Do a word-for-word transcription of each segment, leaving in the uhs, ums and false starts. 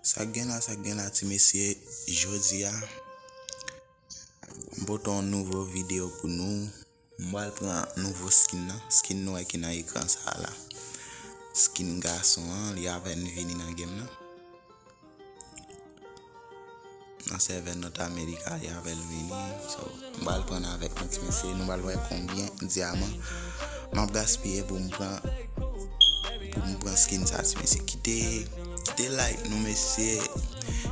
Sa k gen la, sa k gen la, ti mesye, jodi a, m pote yon nouvo videyo pou nou. M pral pran nouvo skin nan. Skin nou wè ki nan ekran sa a la. Skin gason an, li avè n vini nan game nan. Nan sèvè North America, li avè l vini. So, m pral pran avèk nou, ti mesye. Nou pral wè konbyen dyaman m ap gaspiye pou m pran, pou m pran skin sa, ti mesye. Kite, kite like nou, mesye.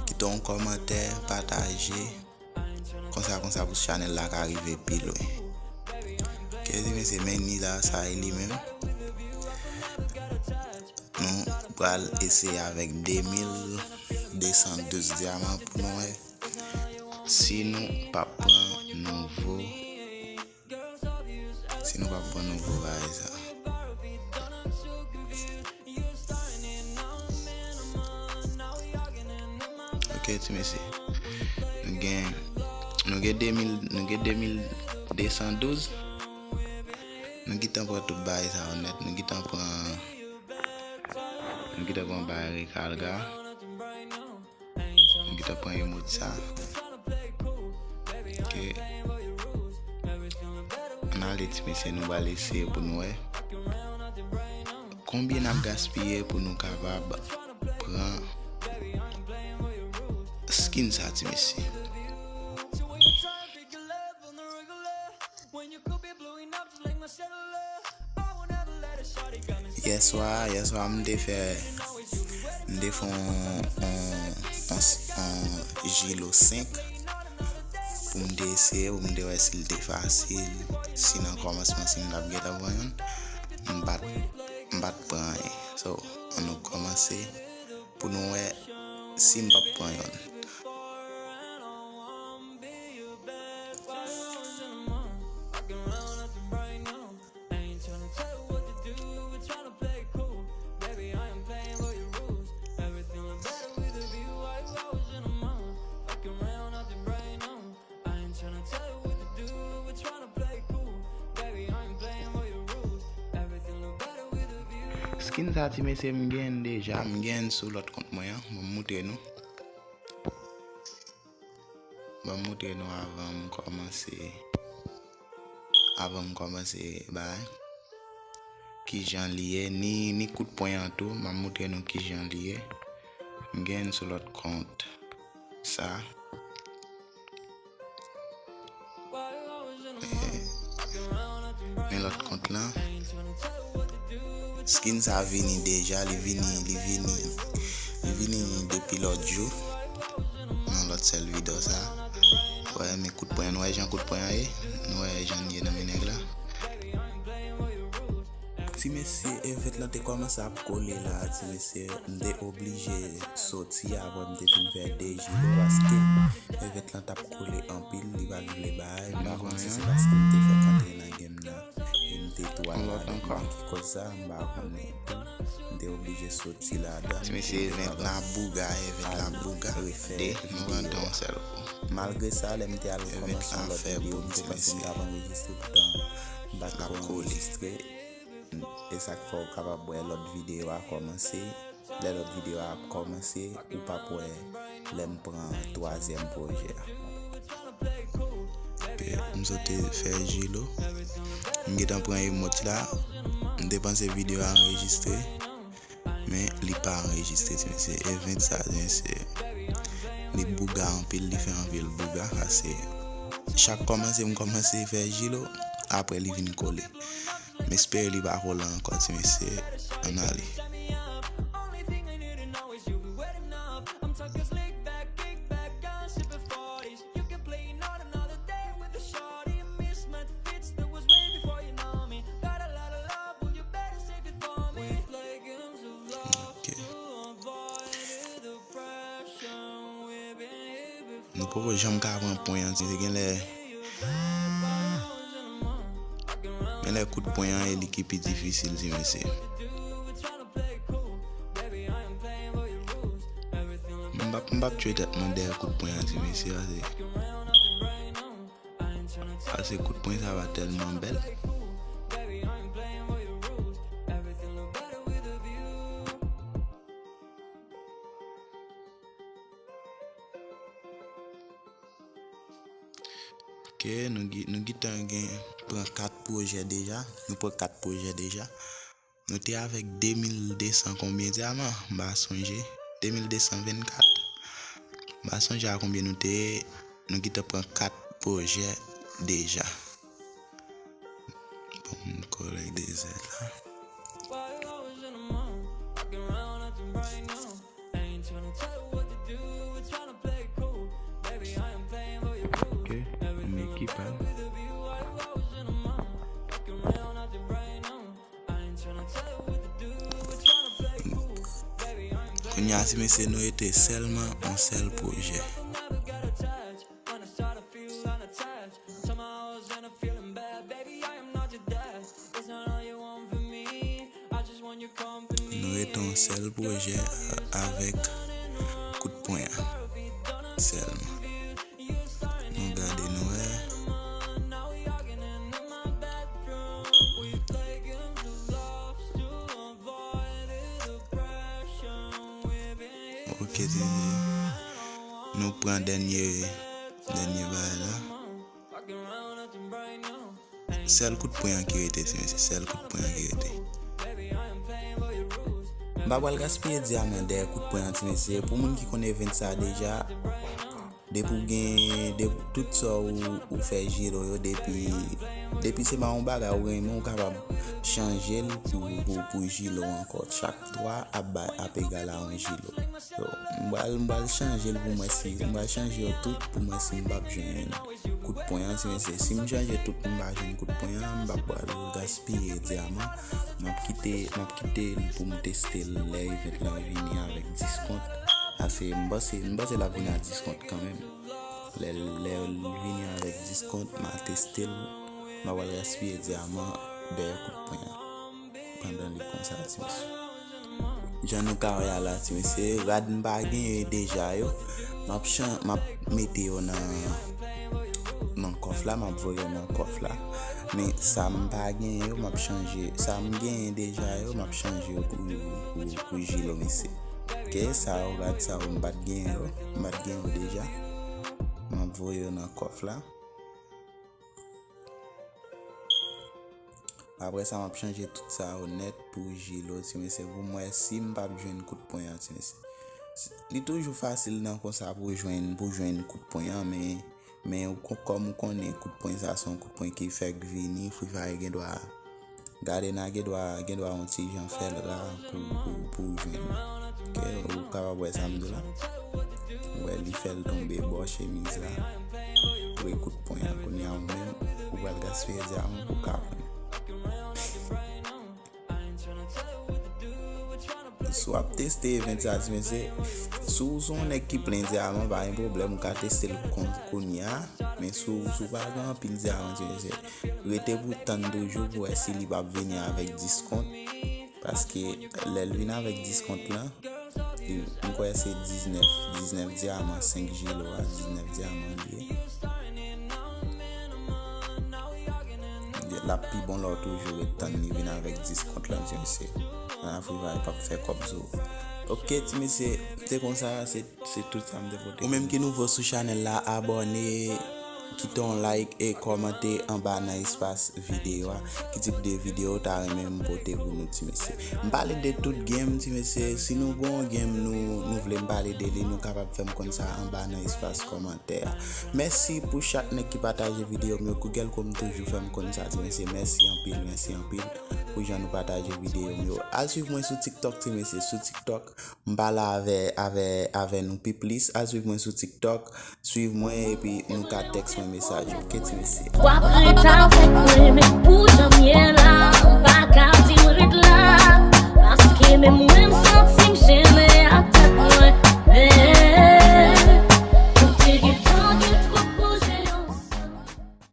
Kite yon kòmantè, pataje. Konsa, konsa pou chanèl la ka rive pi lwen. Ok, ti mesye, men ni la, sa e li menm. Nou pral eseye avèk de mil de san douz dyaman pou nou wè si nou p ap pran nouvo, si nou p ap pran nouvo bagay sa. Ok, ti mesye. Nou gen, nou gen de mil, nou gen de mil de san douz. Nou gentan pran tout bagay sa yo nèt. Nou gentan pran, nou gentan pran bagay rekalga. Nou gentan pran emot sa. Ok. Ann ale, ti mesye, nou pral eseye pou nou wè konbyen n ap gaspiye pou nou kapab pran skin sa, ti mesye. Yèswa, yèswa, m te fè, m te fè yon, yon, yon, yon jilo senk pou m te eseye, pou m te wè si l te fasil, si nan kòmansman, si m t ap gentan pran youn. M pa t, m pa t pran anyen. So, ann nou kòmanse pou nou wè si m p ap pran youn. Skin sa, ti mesye, m gen deja, m gen sou lòt kont mwen an. Ban m moutre nou. Ban m moutre nou avan m kòmanse, avan m kòmanse bay. Kijan li ye, ni, ni kout pwen an tou, m ap moutre nou kijan li ye. M gen sou lòt kont sa. Eh, men lòt kont lan. Skin sa vini deja, li vini, li vini, li vini depi lòt jou. Nan lòt sèl videyo sa. Wè, men kout pwen, nou wè jan kout pwen an ye? Nou wè jan l ye nan men nèg la? Ti mesye, event lan te kòmanse ap kole la, ti mesye, m te oblije soti apre m te fin fè de jilo paske event lan t ap kole anpil, li pa t vle bay, m pa konn si se paske m te fèk antre nan game nan e m te tou al ladan, men ki kòz sa, m pa konnen tou, m te oblije soti ladan. Ti mesye, event lan ap bouga, event lan ap bouga. De, nou rantre yon sèl kou. Malgre sa, lè m te al kòmanse yon lòt videyo, m te panse m t ap anrejistre, poutan m pa t ko anrejistre. E sa k fè w kapab wè lòt videyo a kòmanse. Lè lòt videyo a ap kòmanse, ou p ap wè lè m pran twazyèm pwojè a. Ok, m sot fè jilo. M gentan pran emot la. M te panse videyo a anrejistre. Men li pa anrejistre, ti mesye. Event sa, ti mesye, li bouga anpil, li fè anpil bouga, paske chak kòmanse m kòmanse fè jilo, apre li vin kole. M espere li pa kole ankò, ti mesye. Ann ale. Ok. Nou poko janm ka pran pwen an, ti mesye, genlè, genlè kout pwen an e li ki pi difisil, ti mesye. M p ap, m p ap tchwe tèt mwen dèyè kout pwen an, ti mesye, paske Paske kout pwen sa pa tèlman bèl. Ok, nou, nou gentan gen pran kat pwojè deja. Nou pran kat pwojè deja. Nou te avèk de mil de san konbyen dyaman? M pa sonje. De mil de san vennkat. M pa sonje a konbyen nou te ye. Nou gentan pran kat pwojè deja. Bon, m kolèg de zèt la. Ok, yon ekip, hein. Kounye a, ti mesye, nou rete sèlman yon sèl pwojè. Nou rete yon sèl pwojè avèk kout pwen an sèlman. Nou gade nou wè. Ok, ti mesye. Nou pran dènye, dènye bagay la. Sèl kout pwen an ki rete, ti mesye. Sèl kout pwen an ki rete. M pa pral gaspiye dyaman dèyè kout pwen an, ti mesye. Pou moun ki konn event sa deja, depi w gen, depi tout sa ou, ou fè jilo yo, depi, depi se pa yon bagay ou renmen, ou kapab chanje l pou, pou, pou jilo ankò. Chak twa ap bay, ap egal a yon jilo. So, m pral, m pral chanje l pou mwen si, m pral chanje yo tout pou mwen si m p ap jwenn kout pwen an, ti mesye. Si m chanje tout pou m pa jwenn kout pwen an, m p ap pral gaspiye dyaman. M ap kite, m ap kite l pou m teste l lè event lan vini avèk diskont. Ase, m panse, m panse l ap vini a diskont kanmenm. Lè, lè l vini avèk diskont, m a teste l. M pa pral gaspiye dyaman dèyè kout pwen an. Pandan li konsa, ti mesye. Jan nou ka wè a la, ti mesye, rad m pa genyen deja yo, m ap chan-, m ap mete yo nan, nan kòf la, m ap voye yo nan kòf la. Men sa m pa genyen yo, m ap chanje. Sa m genyen deja yo, m ap chanje yo pou, pou, pou jilo, mesye. Ok, sa yo, rad sa yo, m pa t genyen yo. M pa t genyen yo deja. M ap voye yo nan kòf la. Apre sa, m ap chanje tout sa yo nèt pou jilo, ti mesye, pou m wè si m p ap jwenn kout pwen an, ti mesye. Li toujou fasil nan konsa pou jwenn, pou jwenn kout pwen an, men, men ou kon-, kòm ou konnen kout pwen sa se yon kout pwen ki fèk vini, Free Fire gen dwa, gade n a gen dwa, gen dwa yon ti jan fè l ra pou, pou, pou w jwenn. Ok, ou kapab wè sa m di w la. Ou wè, li fè l tonbe bò chemiz la. Pre kout pwen an. Kounye a, ou menm, ou pral gaspiye dyaman pou w ka pran. Si w ap teste event sa, ti mesye, si w se yon nèg ki plen dyaman, pa gen pwoblèm, ou ka teste l kon-, kounye a. Men si w, si w pa gen anpil dyaman, ti mesye, rete pou w tann toujou pou w wè si li p ap vini avèk diskont. Paske lè l vin avèk diskont lan, li, m kwè se diznèf, diznèf dyaman, senk jilo a, diznèf dyaman li ye. L ap pi bon lè w toujou ret tann li vin avèk diskont lan, ti mesye. An, Free Fire p ap fè kòb sou ou. Ok, ti mesye, se konsa, se Se tout sa m te pote. Ou menm ki nouvo sou chanèl la, abòne, kite yon like e kòmante anba nan espas videyo a. Ki tip de videyo w ta renmen m pote pou nou, ti mesye? M pale de tout game, ti mesye. Si nou gen yon game nou, nou vle m pale de li, nou kapab fè m konn sa anba nan espas kòmantè a. Mèsi pou chak nèg ki pataje videyo m yo. Google Chrome toujou fè m konn sa, ti mesye. Mèsi anpil, mèsi anpil pou jan nou pataje videyo m yo. Al swiv mwen sou TikTok, ti mesye. Sou TikTok, M pale avè, avè, avè nou pi plis. Al swiv mwen sou TikTok. Swiv mwen epi nou ka tèks mwen mesaj, ok, ti mesye? W ap ret avèk mwen, men pou jan m ye la, ou pa ka di m ret la.